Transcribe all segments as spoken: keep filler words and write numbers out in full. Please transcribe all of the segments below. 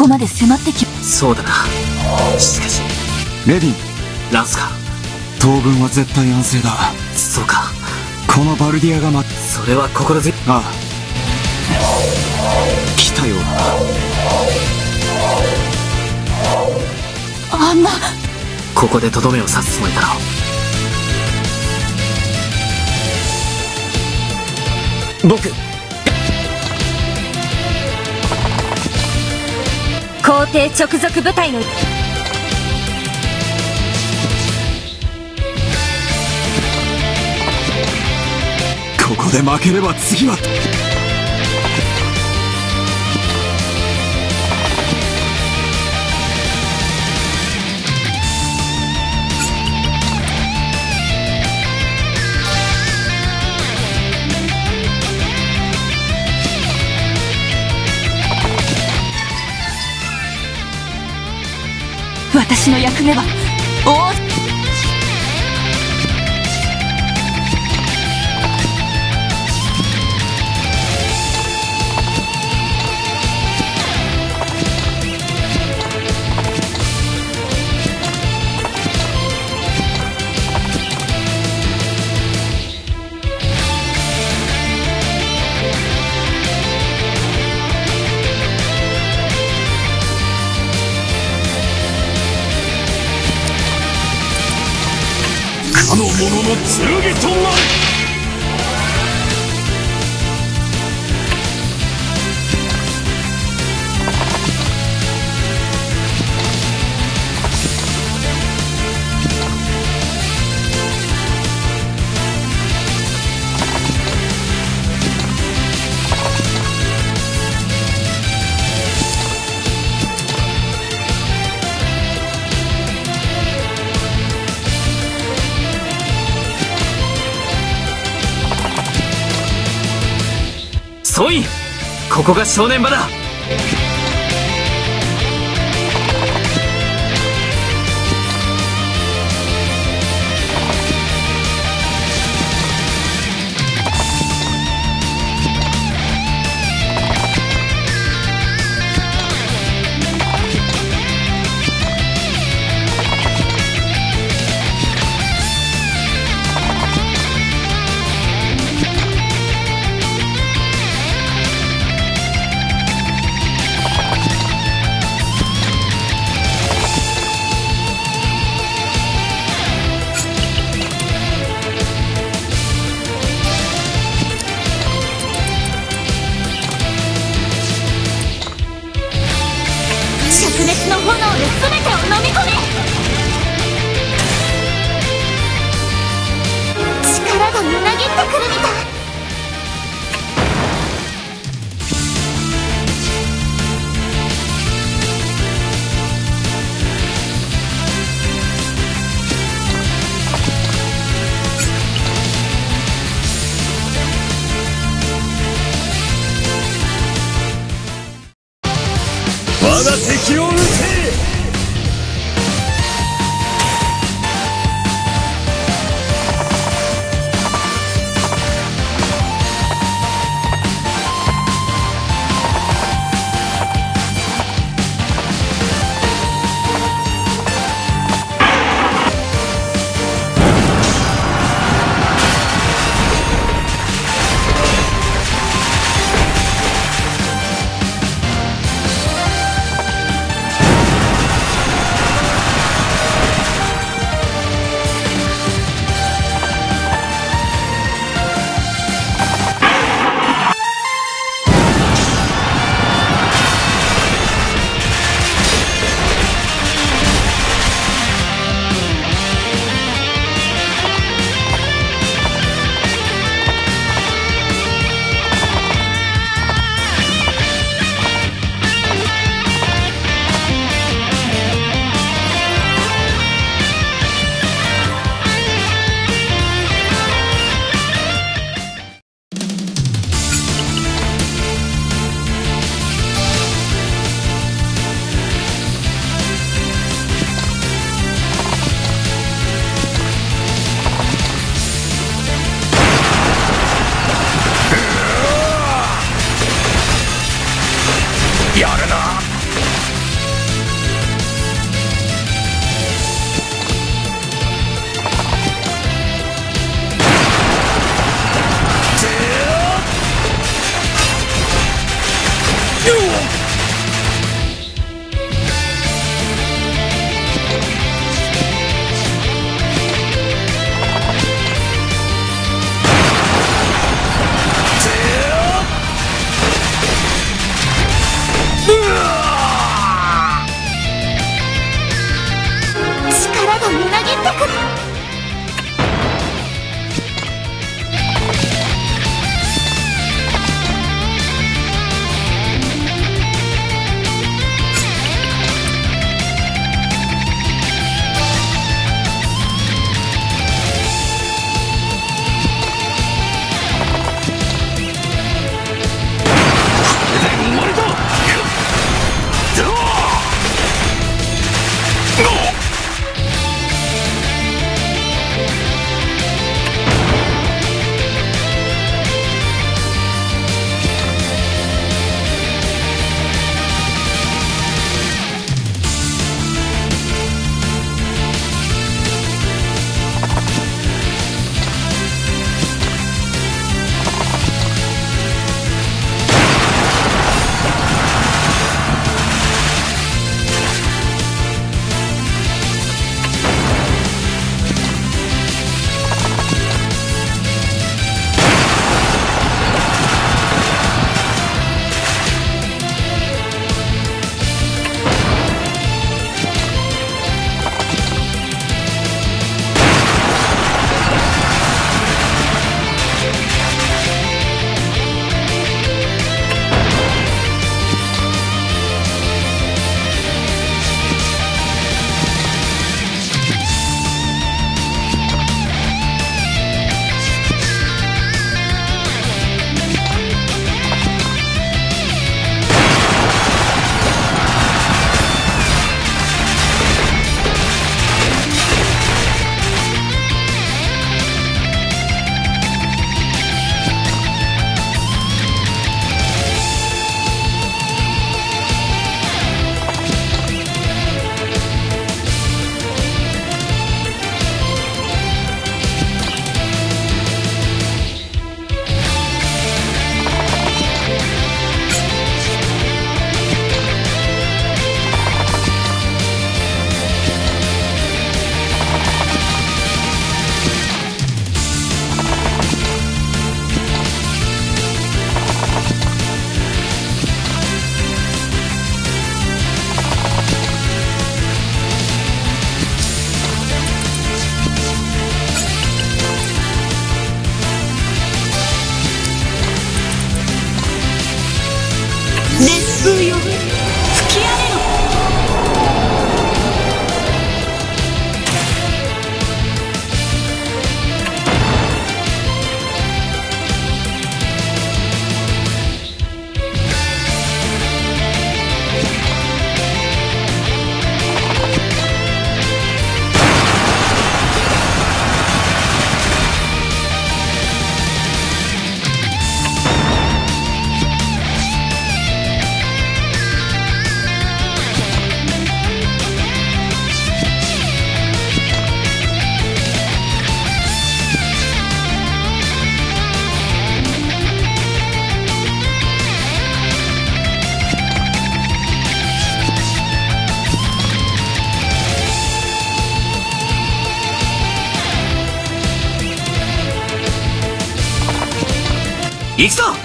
ここまで迫ってき、そうだな。しかし、レディン、ランスか。当分は絶対安静だ。そうか。このバルディアが待って、それは心強い。ああ。来たようだ。あんな。ここでとどめを刺すつもりだろう。僕、皇帝直属部隊の、ここで負ければ次は。私の役目は王、かの者の忠義となれ。ソイン、ここが正念場だ。灼熱の炎で全てを飲み込め。力がみなぎってくるみたい。我が敵を討て。みなぎってく。熱風よ、吹き荒れろ。行くぞ！ここ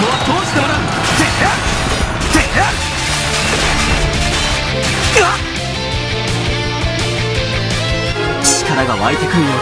は通してもらう！てっ！てっ！うわっ！力が湧いてくるようだ。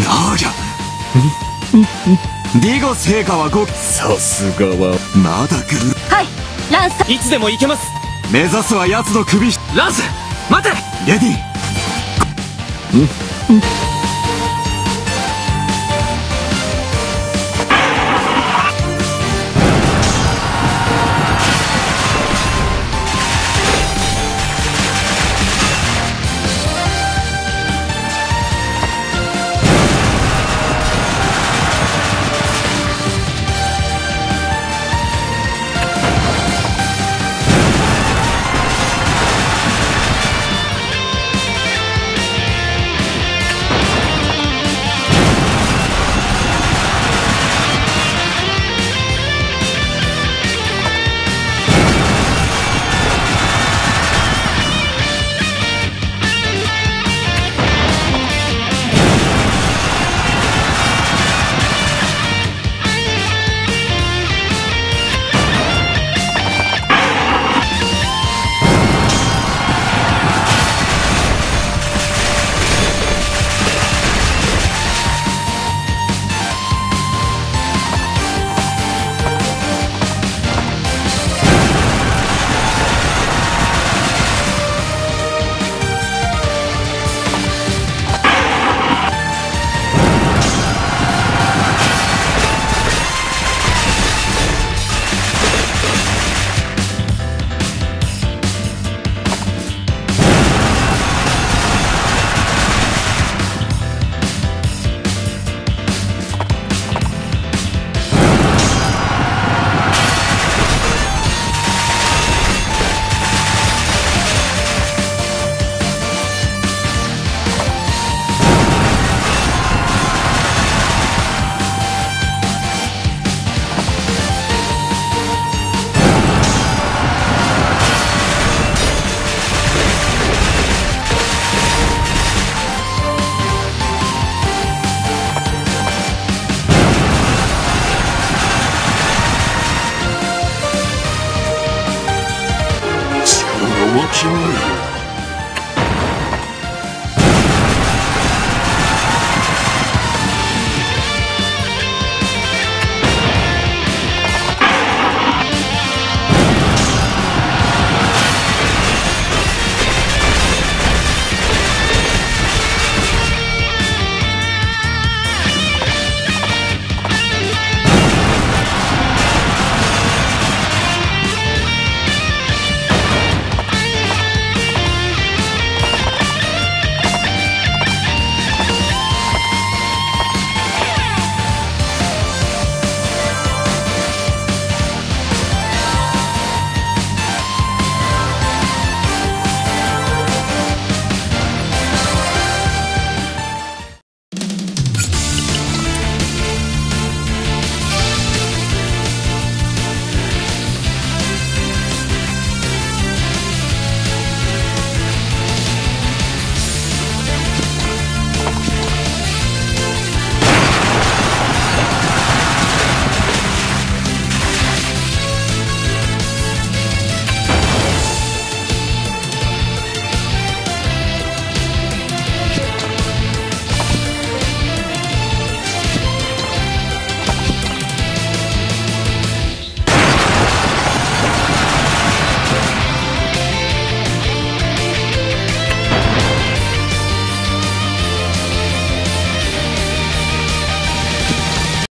だが、ディゴ聖火はご、さすがは、まだ来る。はい、ランサー。いつでも行けます。目指すは奴の首。ランス、待て。レディー。力がわきまえる。